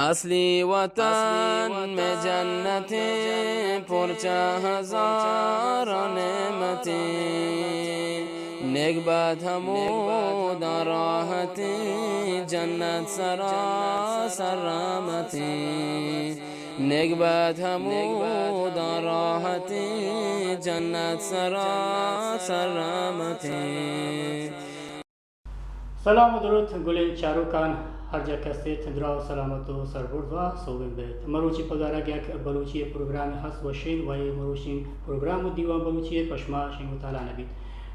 اصلی وطن میں جنتیں، پرچہ ہزار نعمتیں، نیک بات ہمودا راحتیں، جنت سراسر رحمتیں، نیک بات ہمودا راحتیں، جنت سراسر رحمتیں۔ سلام و درود گلیں چاروکان، ہر جا کہ ہستیت دراہ و سلامت و سربرز و سوبین بیت۔ مروچی پگارگ یک بلوچی پروگرام ہست و شین و اے مروچی پروگرام و دیوان بلوچی پشما شنگ و تالان بیت۔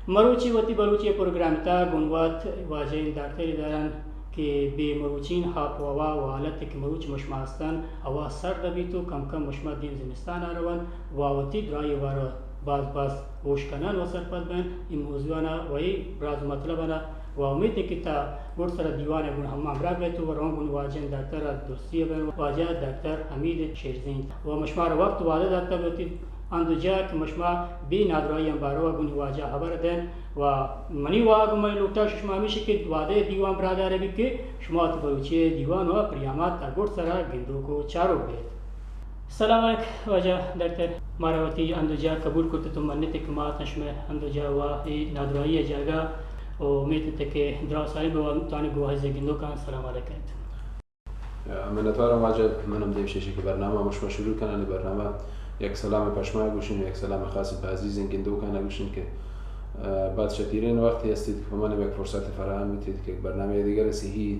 مروچی وتی بلوچی پروگرام تا گون وت واجہ دکتری دارن کہ بے مروچین آپ و ہوا و حالت کہ مروچ مشما ہستن، ہوا سرد بیت و کم کم مشما دیم زمستان آ رون و وتی درائی وار باز باز ہوش کنن و سرپد بین۔ اے موضوعانا و اے راز و مطلبانا و امیت کہ تا گڈ سرا دیوان گون ہم ہمراہ بیت و رون گون واجہ دکتر درستی بین، واجہ دکتر حمید شیرزین و مشمار وقت وعدہ داتا بیت۔ ہند و جا کہ مشما بے نادراہی ہم باروا گونی واجہ خبر دین و منی واہگ و منی لوٹا شما ہمیشی کہ وعدہ دیوان برادر بی کہ شما وتی بلوچی دیوان و پریامات تا گڈ سرا گندوک و چاروک بیت۔ سلام علیک واجہ دکتر، مارا وتی ہند و جا قبول کرتے تو منتے کہ ما تن شما ہند و جا و اے نادراہی جاگہ و امیت انت کہ دراہ سالیں بہ تانی گواہی گندوکان سلام علیک انت۔ منتوارم واجہ، من ہم دیم شیشی کہ برنامہ مشما شروع کنن۔ برنامہ یک سلام پشما گوشین، یک سلام خاص پہ عزیزیں گندوکان گوشین کہ، ء، بعد شتیرین وقتی ہستید کہ پہ من یک فرصت فراہم بیتید کہ یک برنامہ دیگر صحیح،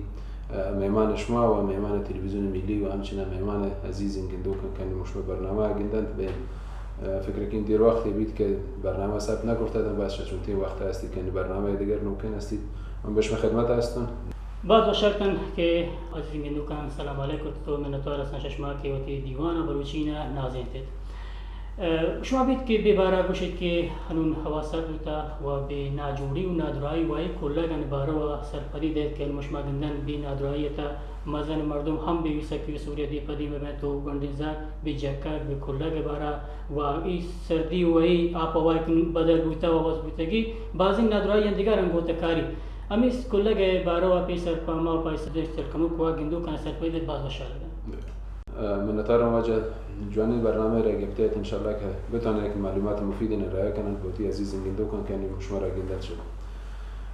ء، مہمان شما و مہمان تلویزیون ملی و ہمچنان مہمان عزیزیں گندوکان کنی مشما برنامہ گندنت بہ، ء، فکر کن دیر وقتی بیت کہ برنامہ ثبت نہ کرتا، بعد شتیرین وقت ہستی کنی برنامہ دیگر ممکن ہستید۔ من بہ شما خدمت ہستن۔ باز وش اتکن کہ عزیزیں گندوکان سلام علیک کرت و منتوار ہستن شہ شما کہ وتی دیوان ء بلوچی ء نازینتت۔ ء، شما بیت کہ بے بارا گوشیت کہ ہنون ہوا سرد بوتا و بے ناجوڑی و نادراہی و اے کلگ ء باروا سرپدی دئیت کہ انو شما گندن بے نادراہی ء تہ مزن مردم ہم بے وسکی و سوریتی پدی مہ بنت و گونڈیں زر بے جکگ بے کلگ ء بارا و اے سردی و اے آپ و ہوا کہ بدل بوتا و عوض بوتگی بازیں نادراہی آں دگہ رنگ و تکاری۔ ہمے کلگ ء باروا پیسر پہ ما و پہ سدر ترکموک و گندوکان سرپدی دئیت باز وشحال بیں۔ ء، منتوارم واجہ، جوانیں برنامہ را گپتہ ات، انشاءاللہ کہ بتوانہ یک معلومات مفیدیں راہ کنن پہ وتی عزیزیں گندوکان کہ انو شما را گندت شد۔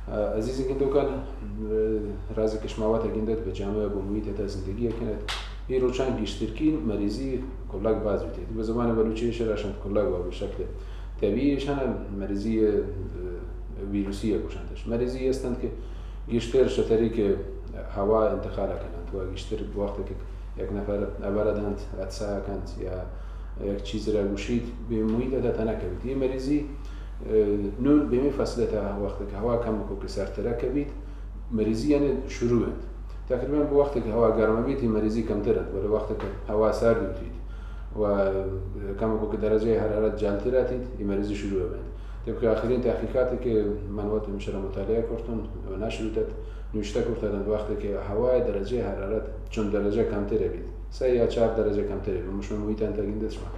ء، عزیزیں گندوکان، ء، رازے کہ شما وت گندت بہ جامعہ و بہ محیط ء تہ زندگی کنت، اے روچان گیشترکین مریضی کلگ باز بیتیت۔ بہ زبان بلوچی شرا شنت کلگ و بہ شکل طبیعی ایشان ء مریضی، ء، ویروسی ء گوشنتش۔ مریضی استنت کہ گیشتر شہ طریق ہوا انتقال کننت و گیشتر وقت کہ یک نفر ہبر دنت، عطسہ کنت یا یک چیز را گوشیت، بہ محیط ء تنک بیت۔ یہ مریضی، ء، نون بہ ہمے فصل ء تہ وقت کہ ہوا کم کو کہ سرتر بیت، مریضی یعنی شروع انت۔ تقریباً بہ وقت کہ ہوا گرم بیت، یہ مریضی کمتر انت، بلے وقت کہ ہوا سرد بیت، و کمکو کہ درجہ حرارت جلتر اتیت، اے مریضی شروع بنت۔ طبق آخرین تحقیقاتی کہ من وت ہمشرا مطالعہ کرتن و نشر بیتت، نوشتہ کرتگ انت وقتی کہ ہوای درجہ حرارت چند درجہ کمتر بیت، سہ یا چار درجہ کمتر بیت، مشما محیط انت گندت شما،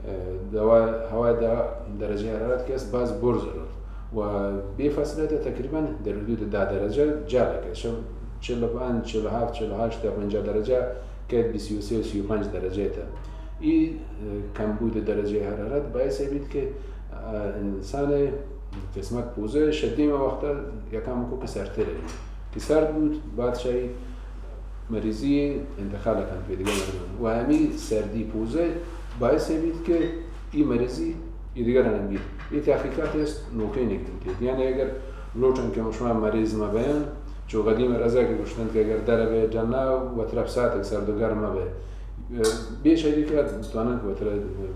اه، دوا-، ہوای دا درجہ حرارت کہ است باز برز روت و بے فاصلہ تقریباً در حدود دہ درجہ جال کیت، شہ چل و پنچ، چل و ہفت، چل و ہشت تا پنجاہ درجہ کیت، بیست و سہ و سی و پنچ درجہ تا۔ ای، اه، کمبود درجہ حرارت باعث بیت کہ، اه، انسان قسمت پوزہ شدی ما وقتا یکم کو کہ سرتر بیت۔ کہ سرد بوت، بعد شہ ای مریضی انتقال کنت پہ دگہ مردم۔ و ہمی سردی پوزہ باعث بیت کہ ای مریضی ای دگہ رنگ بیت۔ ای تحقیقات است نوکین ایک بوتیت۔ یعنی اگر لوٹن کہ شما مریض مہ بیان، چو قدیم رزا کہ گوشتن کہ اگر در بے جنا و طرف ساعت سرد و گرم مہ بے، بے شہری کہ توانن کہ وتر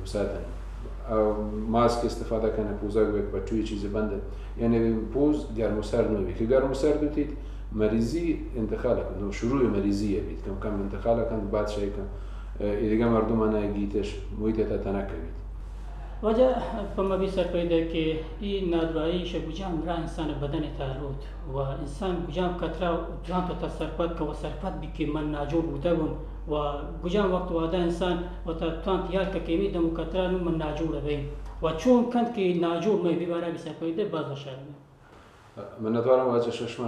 ساعت ماسک استفادہ کنہ، پوزگ و یک پٹوی چیز بند، یعنی پوز گرم و سرد مہ بی، کہ گرم و سرد بیت، مریضی انتقال کنت، شروع مریضی بیت، کم کم انتقال کنت، بعد شہ ای کن، ای دگہ مردمان گیتش محیط تا تنک بیت۔ واجہ، پہ ما بی سرپدی دے کہ ای نادراہی شہ کجام راہ انسان بدن تا روت و انسان کجام خطرہ ترانت تا سرپد کہ و سرپد بی کہ من ناجوڑ بوتگم و کجام وقت وہدا انسان وتا ترانت یار کہ کیمی دم خطرہ نو من ناجوڑ بیم و چون کنت کہ ناجوڑ مہ بی، بارہ بی سرپدی دے باز وشار بی۔ منتوارم واجہ ششما،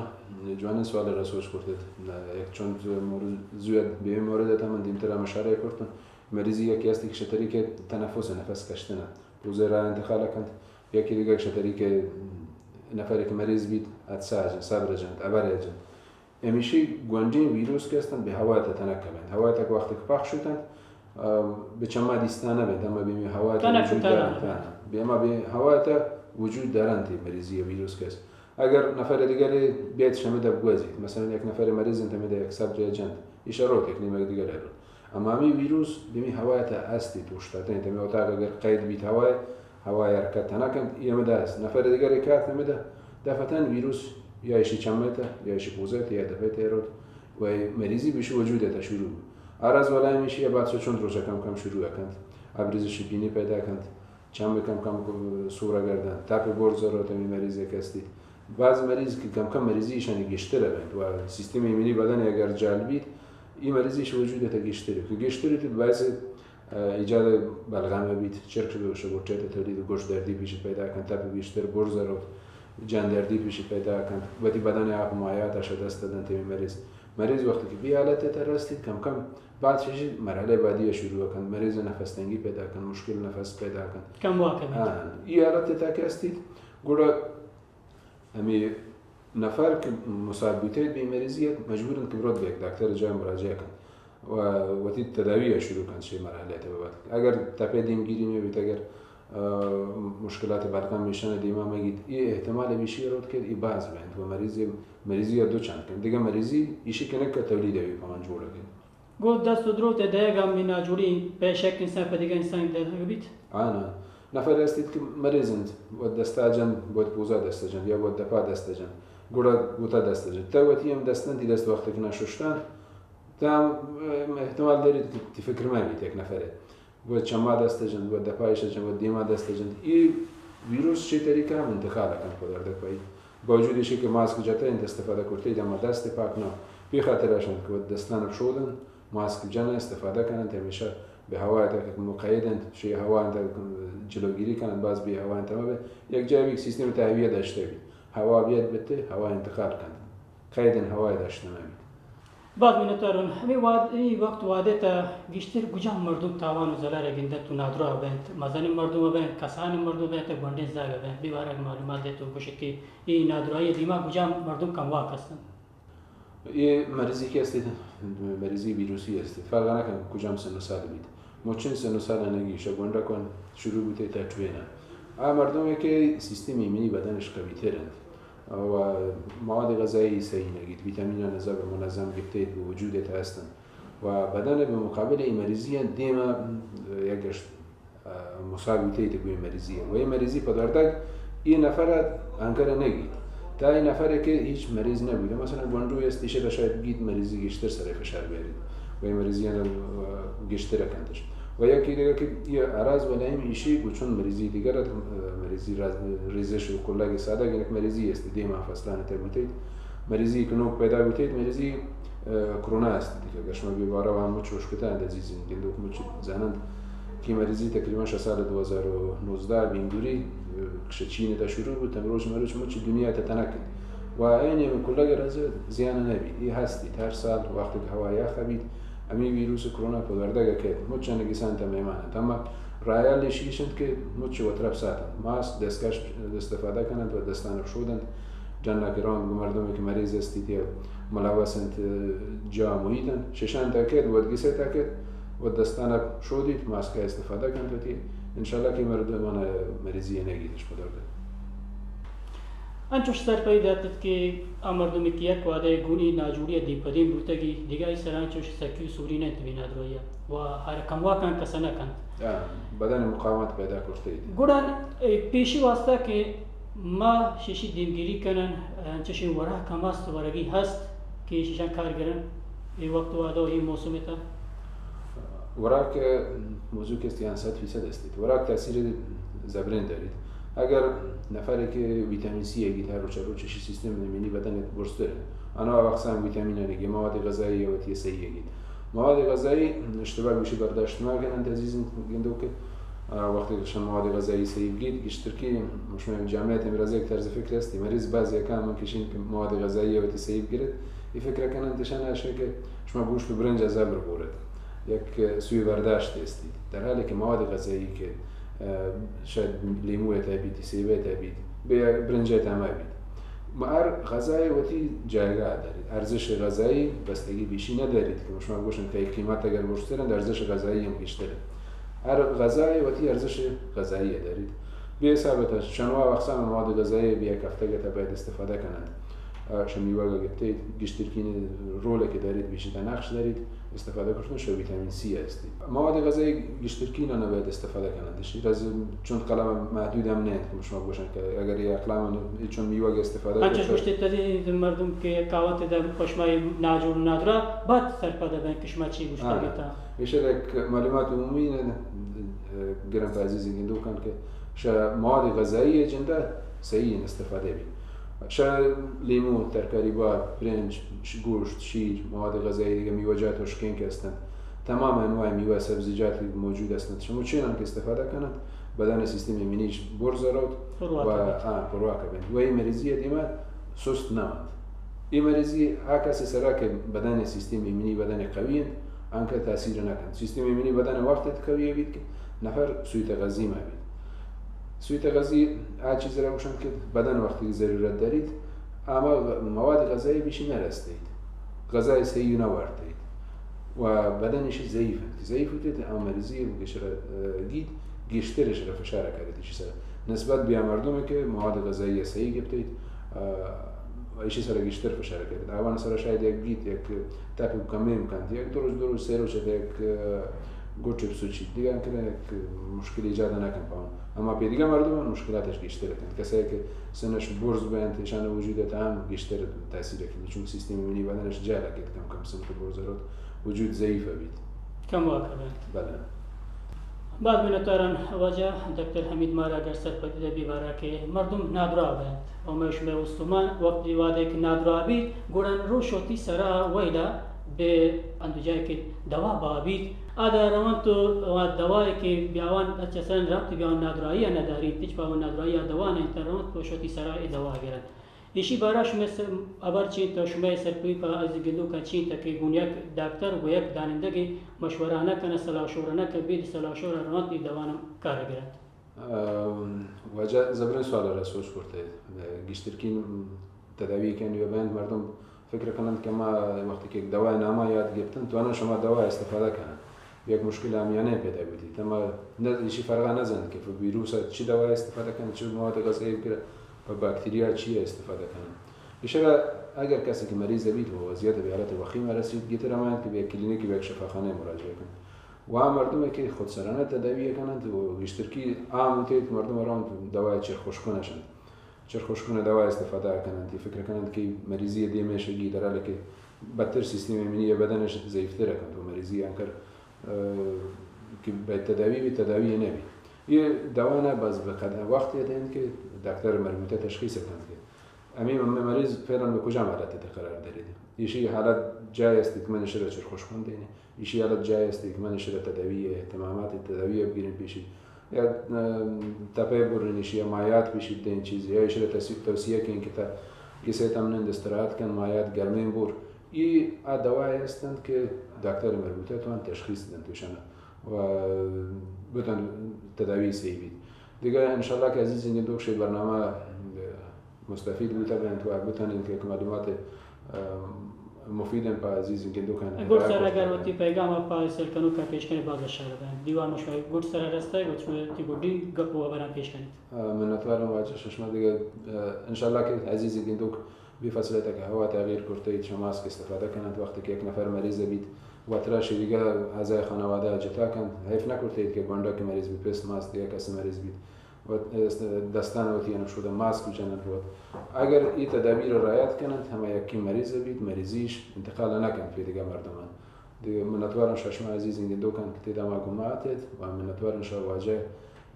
جوانیں سوال را سوچ کرتت۔ یک چند موضوع بے مورد ات من دیمترا مشارہ کرتن۔ مریضی یکی ہستی کہ شہ طریق تنفس نفس کشتن ات، پوزے را انتقال کنت۔ یکی دیگر شہ طریق نفر کہ مریض بیت، ات ساج، صبر جنت، ابر جنت۔ ہمیشی گونڈیں ویروس کہ ہستن بہ ہوا تہ تنک بنت۔ ہوا تہ کہ وقتی کہ پخش شتن، آ، بہ چما دیستانہ بنت، اما بہ ہمی ہوا تہ تنک وجود تنک دارنت۔ بنت۔ ہاں، بہ اما بہ ہوا تہ وجود دارنت تی مریضی ویروس کہ ہست۔ اگر نفر دیگرے بیت شہ ہمدا بگوزیت، مثلاً یک نفر مریض انت، ہمدا یک سبجے جنت، ایشا روت، یک نیمگ دیگر روت۔ اما ہمی ویروس بہ ہمی ہوا تہ استی، اوشتاتہ انت، ہمی اتاق اگر قید بیت ہوائے، ہوائے حرکت نکنت، ای ہمدا است۔ نفر دیگرے کات ہمدا، دفعتاً ویروس یا ایشی چمے تہ، یا ایشی پوزے تہ، یا دپے تہ روت، و مریضی بہ ایشی وجود تہ شروع بو۔ عرض والا ہمیشی بعد چہ چند روچ کم کم شروع کنت، ابریزش بینی پیدا کنت۔ چم کم کم سور گردن، تپ برز روت ہمی مریض کہ استی۔ بعض مریض کہ کم کم مریضی ایشانی گیشتر بنت و سیستم ایمنی بدن اگر جال بیت، ای مریضی ایش وجود تہ گیشتر، کہ گیشتر بیت باعث، آ، ایجاد بلغم بیت، چرک شو شگرٹے تہ تولید، گوش دردی پیش پیدا کنت، تپ گیشتر برز روت، جان دردی پیش پیدا کنت، وتی بدن آپ مایات اش دست دنت ہمی مریض۔ مریض وقتی کہ بی حالت تہ رستیت، کم کم بعد ششی مرحلہ بعدی شروع کنت، مریض نفس تنگی پیدا کنت، مشکل نفس پیدا کنت۔ کم واک بیت۔ ہاں، ای حالت تہ کہ استیت، گڑا ہمی نفر کہ مصاب بیتیت بہ مریضی ات، مجبور انت کہ بروت بہ یک دکتر جا مراجعہ کنت و وتی تداوی شروع کنت شی مرحلہ تہ بعد۔ اگر تپے دیمگیری مہ بیت، اگر، آ، مشکلات بلغم ایشان دیما مگیت، ای احتمال بیشی روت کہ ای باز بنت و مریض، مریضی دو چند کنت۔ دگہ مریضی ایشی کنک تولید بی پمان جوڑ کنت۔ گوں دست و دروت ء دئیگ ء ہمے ناجوڑی پہ شک انسان پہ دگہ انسان دئیگ بیت۔ آ نا، نفرے استیت کہ مریض انت، وت دستا جنت، وت پوزا دستا جنت یا وت دپا دستا جنت، گڑا گوتا دستا جنت۔ تہ وتی ہم دستاں تی دست وقت کہ نہ ششتان، تہ ہم احتمال داریت کہ تی فکر مہ بیت یک نفرے۔ گوں چما دست جنت، گوں دپا ایش جنت، گوں دیما دست جنت۔ اے ویروس چے طریقہ ہم انتقال کنت پہ دردک پائی۔ باوجود ایشی کہ ماسک جتہ انت، استفادہ کرتہ، اما دست پاک نہ۔ پی خاطر اش انت کہ وت دستان شودن، ماسک جن، استفادہ کننت، ہمیشہ بہ ہوا تک مقید انت، شی ہوا انت جلوگیری کننت، باز بہ ہوا انت ہمہ بہ یک جای بہ سیستم تہویہ داشتہ بیت۔ ہوا بیت بتے، ہوا انتقال کنت۔ قید ہوا داشتہ نہ بیت۔ باز منتوارون۔ ہمے واد-، ہمے وقت وہدے تہ گیشتر کجام مردم تاوان و ضرر ء گندنت و نادراہ بنت؟ مزنیں مردم بنت، کسانیں مردم بنت، گونڈیں زاگ بنت؟ بے بارگ معلومات دے تو گوشت کہ اے نادراہی دیما کجام مردم کمواک ہستنت؟ اے مریضی کہ استیت، مریضی ویروسی استیت، فرق نہ کنت کجام سن و سال بیت۔ مچیں سن و سالانگی شہ گونڈکان شروع بوتہ تا ٹوینا۔ آ مردمے کہ سیستم ایمنی بدنش قوی تر انت و مواد غذایی صحیح نگیت، ویتامینان زبر منظم گپتہ ایت، بہ وجود ایت ہستنت و بدن بہ مقابل ای مریضیان دیما یک گشت، آ، مصاب بوتہ ایت گوں ای مریضی و ای مریضی پدردگ ای نفر انکر نگیت۔ تا ای نفرے کہ ہیچ مریض نہ بوتہ، مثلاً گونڈوے است، ایشی را شاید گیت مریضی گیشتر سر فشار بیاریت و ای مریضیان، آ، گیشتر کنتش۔ و یکی دیگہ کہ ای اعراض و علائم ایشی گوں چون مریضی دیگر ات، آ، مریضی راز-، ریزش و کلگ سادہ گنک مریضی است، دیما فصلان تہ بوتیت۔ مریضی کہ نوک پیدا بوتیت، مریضی، آ، کرونا است دیگہ۔ اگر شما بہ بارہ وان مچ ہوش کتہ انت، عزیزین گندوک مچ زاننت کہ مریضی تقریباً شہ سال دو ہزار و نوزدہ بیندوری، آ، شہ چین تا شروع بوت، امروچ مروچ مچ دنیا تا تنک انت۔ و این ہمے کلگ رز زیان نہ بیت، ای ہستیت۔ ہر سال وقتی کہ ہوا یخ بیت، ہمے ویروس کرونا پدردگ کیت، مچ انگیسان تا مہمان انت۔ اما راہ حل ایش انت کہ مچ وترا بساتنت، ماسک، دستکش استفادہ کننت و دستان شودنت۔ جنا کہ رونت گوں مردمے کہ مریض استیت یا ملوث انت، جا محیط انت، ششان تا کیت، وت گسے تا کیت، و دستان شودیت، ماسک استفادہ کنت وتی۔ انشاءاللہ کہ مردمان مریضی نگیتش پدردگ۔ انچوش سرپدی داتت کہ آ مردمے کہ یک وہدے گوں ای ناجوڑی ء دیم پہ دیم بوتگی، دگہ ای سرا انچوش سکی و سوری نہ انت بے نادراہی ء و آرا کمواکاں کس نہ کنت۔ آ، بدن مقاومت پیدا کرتہ ایت۔ گڑا اے پیشی واسطہ کہ ما ششی دیمگیری کنن، انچوشیں وراک ہم است، ورگی ہست کہ ششاں کار گرن اے وقت وہد و اے موسم تا۔ وراک موضوع کہ استیان صد فیصد استیت۔ وراک تاثیر زبرین داریت۔ اگر نفرے کہ ویتامین سی اگیت، ہر روچ ہر روچ اشی سیستم ایمنی بدن برزتر انت۔ انواع و اقسام ویتامین انگی، مواد غذایی وتی صحیح اگیت۔ مواد غذایی اشتباہ گوشی برداشت نہ کننت عزیزین گندوک۔ آ، وقتی کہ شما مواد غذایی صحیح بگیت، گیشتر کی شما جامعیت امراضی یک طرز فکر استی، مریض بعض یکان من کشین کہ مواد غذایی وتی صحیح بگیرت، ای فکر کنن تشان اشی کہ شما گوشت و برنج از ابر بورت، یک سوی برداشت استی، در حالی که مواد غذایی که، آ، شاید لیمو تبیت، سیب تبیت، به برنج تما بیت. ما هر غذای وتی جایگاه دارید. ارزش غذایی بستگی بیشی ندارید که شما گوشن که قیمت اگر برشترند، ارزش غذایی هم گیشتره. هر غذای وتی ارزش غذایی دارید. به حساب تا شنوا و اقسام مواد غذایی به یک هفته تا باید استفاده کنند. آ، شمیوه گپتید، گیشترکین رول که دارید، بیشتر نقش دارید. استفاده کردن شو ویتامین سی است. مواد غذایی گیشترکین آن باید استفاده کنند. شیر از چون قلم محدود هم نه که شما گوشن که اگر یک قلم چون میوه استفاده انچش کرد. گوشت تدی مردم که کاوت در پشمای ناجور نادرا بعد سرپد بین که شما چی گوشت آه. گیتا. ایشر یک معلومات عمومی نه، گرم عزیز گندو کن که شا مواد غذایی جنده صحیح استفاده بی. شا لیمو، ترکاری بار، برنج، ش-، گوشت، شیر، مواد غذایی دیگه، میوه‌جات و شکین که هستند. تمام انواع میوه، سبزیجات موجود هستند. شما چینان که استفاده کنند، بدن سیستم ایمنیش برز روت و، پرواکه بیت. آه، پرواکه بیت. و این مریضی دیما سست نماند. این مریضی آ کسی سرا که بدن سیستم ایمنی بدن قوی انت، آنکه تاثیر نکند. سیستم ایمنی بدن وقت قوی بیت که نفر سوی تغذی ما بیت. سوی تغذی آ چیز را گوشند که بدن وقتی که ضرورت دارید، اما مواد غذایی بیشی نرستید، غذای صحیح نوارتید و بدنش ضعیف انت. که ضعیف بوتید، آ مریضی که شرا، اه، گید، گیشتر شرا فشار کرد ایشی سر. نسبت بیا مردمی که مواد غذایی صحیح گپتید، اه، ایشی سر گیشتر فشار کرد. آوان سر شاید یک گید، یک تپ کمی امکان، یک دو روز، دو روز، سه روز یک، اه، گوٹے بسوچیت، دیگه انکه یک مشکل ایجاد نکن پاون. اما پہ دیگه مردم مشکلاتش گیشتر کنت. کسایی که سنش برز بینت، ایشان وجود تام گیشتر تاثیر کنت، چون سیستم ایمنی بدنش جا لگت کم کم سن که برز روت، وجود ضعیف بیت. کم واقع بینت. بله. بعد منتواران واجہ دکتر حمید مارا اگر سرپدی دے بی بارا کہ مردم نادراہ بینت و مئے شمئے استمان وقتی وہدے کہ نادراہ بیت، گڑا روش وتی سرا ویلا بہ انت جاہے کہ دوا بہا بیت، آ دوا رونت و آ دوائے کہ بیاوان چہ سرا رپت بیاوان نادراہی ء ندارینت، ہچ پہ آوان نادراہی ء دوا نہ انت، رونت و شوتی سرا اے دوا گرنت۔ ایشی بارا شمئے س-، ہبر چی انت و شمئے سرپدی پہ عزیز گندوکاں چی انت کہ گون یک داکتر گوں یک دانندگے مشورہ نہ کنت، صلاح شورہ نہ کنت، بید صلاح شورہ رونت، اے دوان کار گرنت۔ ام، واجہ زبریں سوال را سوچ کرتے۔ گیشترکین تداوی کہ نیو بینت، مردم فکر کننت کہ ما وقتی کہ یک دوائے ناما یاد گپتن، تو اناں شما دوا استفادہ کنن، یک مشکل آمیانہ پیدا بیتی۔ تما نہ ایشی فرقا نہ زانت کہ پہ ویروس چی دوائے استفادہ کنن، چی مواد غذایی بگر، پہ باکتریا چی استفادہ کنن۔ اشرا اگر کسی کہ مریض بیت و وضعیت بہ حالت وخیم رسیت، گیتر ہمایت کہ بہ یک کلینک، بہ یک شفاخانہ مراجعہ کنت۔ و آ مردمے کہ خودسرانہ تداوی کننت و گیشترکی عام انت، مردم رونت دوائے چرخ خشکن اشنت۔ چرخ خشکن دوا استفادہ کننت، فکر کننت کہ مریضی دیمے شگی، در حالی کہ بدتر سیستم ایمنی بدنش ضعیفتر کنت و مریضی انکر، اه، کہ بہ تداوی بی، تداوی نہ بی۔ یہ دوا نہ بس بہ قد-، وقت یہ دینت کہ دکتر مربوطہ تشخیص کنت کہ ہمے مریض فعلاً بہ کجام حالت تہ قرار داریت۔ ایشی حالت جای است کہ من اشرا چرخ خشکن دینی۔ ایشی حالت جای است کہ من اشرا تداوی اہتمامات تداوی بگیریں پیشی۔ یا، ام، تپہ بریں ایشی یا مایات پیشی دیں چیز یا اشرا تسی-، توصیہ کیں کہ تا گسے تمنند استراحت کن، مایات گرمیں بور۔ ای آ دوائے ہستنت کہ دکتر مربوطہ توان تشخیص دنت اشانا و بتن تداوی صحیح بیت۔ دیگہ انشاءاللہ کہ عزیز گندوک شی برنامہ، ام، مستفید بوتگ انت و بتوانید کہ یک معلومات، ام، مفید انت پہ عزیز گندوکان۔ گڈ سر اگر وتی پیغام پہ سیل کنوکاں پیش کنید باز وش بنت۔ دیوان شمئے گڈ سر رستگ، وت شما وتی گڈی گپ و ہبراں پیش کنید۔ اه، منتوارم واجہ شما دیگہ، اه، انشاءاللہ کہ عزیز گندوک بی فصل تک ہوا تغییر کرتے، شما ماسک استفادہ کنند وقتی کہ یک نفر مریض بیت، وترا شی دیگہ اعضای خانوادہ جتا کنت، حیف نہ کرتے کہ گونڈا کہ مریض بیت، پس ماس دیگہ کس مریض بیت۔ و دستان وتی انت شودہ ماسک جننت وت۔ اگر ای تدابیر رعایت کننت، ہما یکی مریض بیت، مریضیش انتقال نہ کنت پہ دگہ مردمان۔ دگہ منتوارن شہ شما عزیزیں گندوکان کہ تیدا ما گما اتت و منتوارن شہ واجہ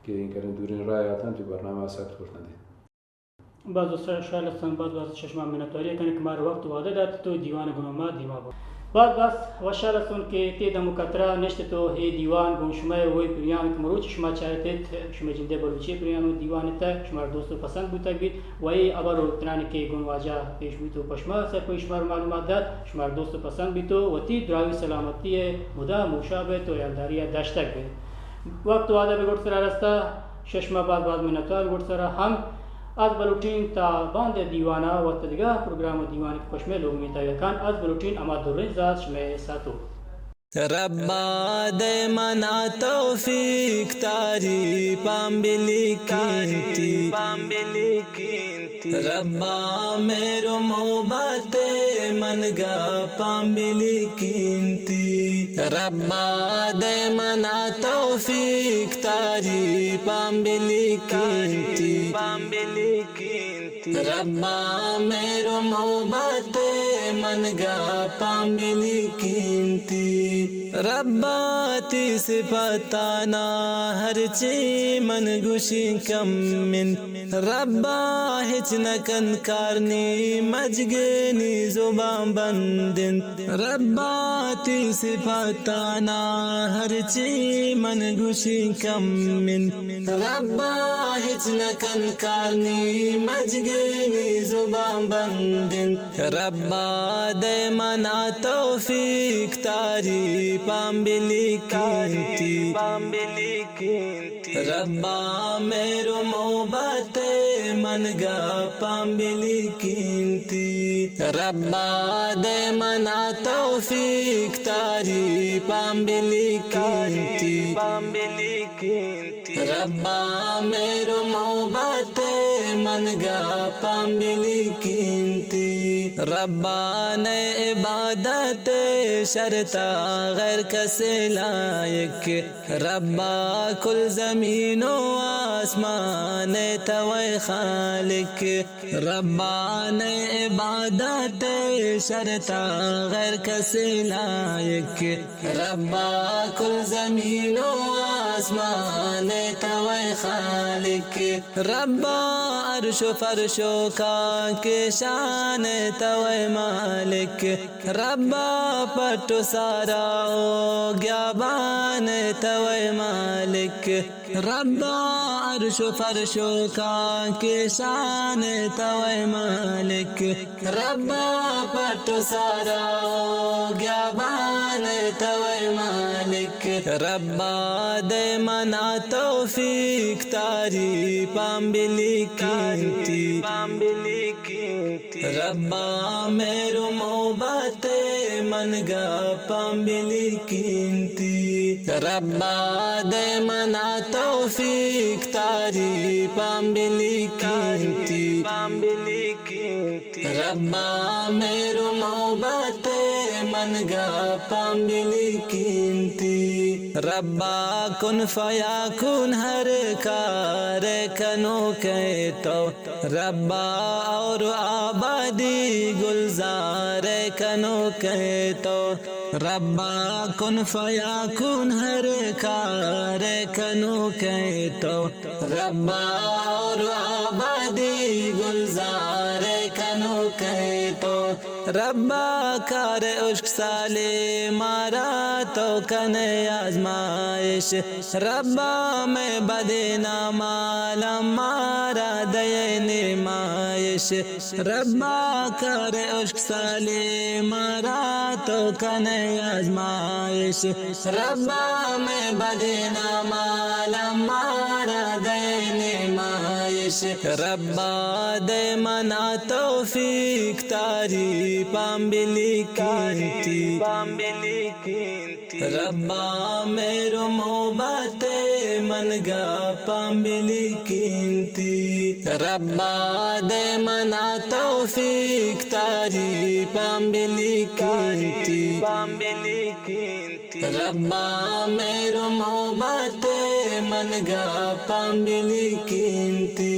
کہ این کرن دورین راہ آتنت و برنامہ ثبت کرتنت۔ باز شال ہستن، باز باز شہ شما منتواری کنن کہ مارا وقت وعدہ دات تو دیوان گنو ما دیما بو۔ باز باز وشحال ہستون کہ تی دم و کترا نشت تو اے دیوان گوں شمئے وئی پریان کہ مروچی شما چارت ات، شمئے جندئے بلوچی پریان و دیوان ات، شمارا دوست و پسند بوتگ بیت و اے ہبر و تران کہ گوں واجہ پیش بوت و پہ شما سرپدی شمارا معلومات دات، شمارا دوست و پسند بیت و وتی دراہی سلامتی مدام ہوشا بیت و ہیالداری داشتگ بیت۔ وقت و آداب گڈسرا رستا، شہ شما باز باز منتوار۔ گڈسرا ہم از بلوٹین تا باندے دیوانا و تا دگہ پروگرام و دیوان کہ پہ شمئے لوگ میتگا کان، از بلوٹین ہما درین زات شمئے ساتو۔ ربا دئے منا توفیق تعریفاں بلیکینتی۔ ربا مہر و محبت من گپاں بلیکینتی۔ ربا دئے منا توفیق تعریفاں بلیکینتی۔ ربا مہر و محبت من گپاں بلیکینتی۔ ربا تی صفتانا ہرچی من گوشی کم انت۔ ربا ہچ نکن کار نی مجگے نی زبان بند انت۔ ربا تی صفتانا ہرچی من گوشی کم انت۔ ربا ہچ نکن کار نی مجگے نی زبان بند انت۔ ربا دئے منا توفیق تعریفاں بلیکینتی۔ ربا مہر و محبت من گپاں بلیکینتی۔ ربا دئے منا توفیق تعریفاں بلیکینتی۔ ربا مہر و محبت من گپاں بلیکینتی۔ ربا نئے عبادت شرطا غیر کسے لائق۔ ربا کل زمین و آسمان توئے خالق۔ ربا نئے عبادت شرطا غیر کسے لائق۔ ربا کل زمین و آسمان توئے خالق۔ ربا عرش و فرش و خاک شان توئے مالک۔ ربا پٹ و سارا و گیابان توئے مالک۔ ربا عرش و فرش و خاک شان توئے مالک۔ ربا پٹ و سارا و گیابان توئے مالک۔ ربا دئے منا توفیق تعریفاں بلیکینتی۔ ربا مہر و محبت من گپاں بلیکینتی۔ ربا دئے منا توفیق تعریفاں بلیکینتی۔ ربا مہر و محبت من گپاں بلیکینتی۔ ربا کن فیکون ہر کار کنوکئے تو۔ ربا اور آبادی گلزار کنوکئے تو۔ ربا کن فیکون ہر کار کنوکئے تو۔ ربا اور آبادی گلزار کنوکئے تو۔ ربا کار اشک سالے مارا تو کنئے آزمائش۔ ربا مئے بدیناں مالاں مارا دئے نیمائش۔ ربا کار اشک سالے مارا تو کنئے آزمائش۔ ربا مئے بدیناں مالاں مارا دئے نیمائش۔ ربا دئے منا توفیق تعریفاں بلیکینتی۔ ربا مہر و محبت من گپاں بلیکینتی۔ ربا دئے منا توفیق تعریفاں بلیکینتی۔ ربا مہر و محبت من گپاں بلیکینتی۔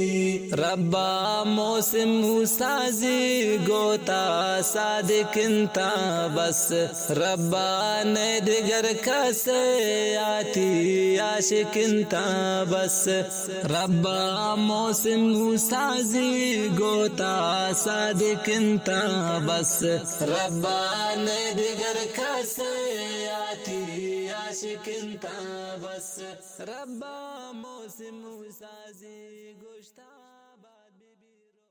ربا موسم موسیٰ زی گوتا صادق انت بس، ربا نئے دگر کسے آتی عاشق انت بس، ربا موسم موسیٰ زی گوتا صادق انت بس، ربا نئے دگر کسے آتی عاشق انت بس، ربا موسم موسیٰ زی گوشتا بعد بی بی رو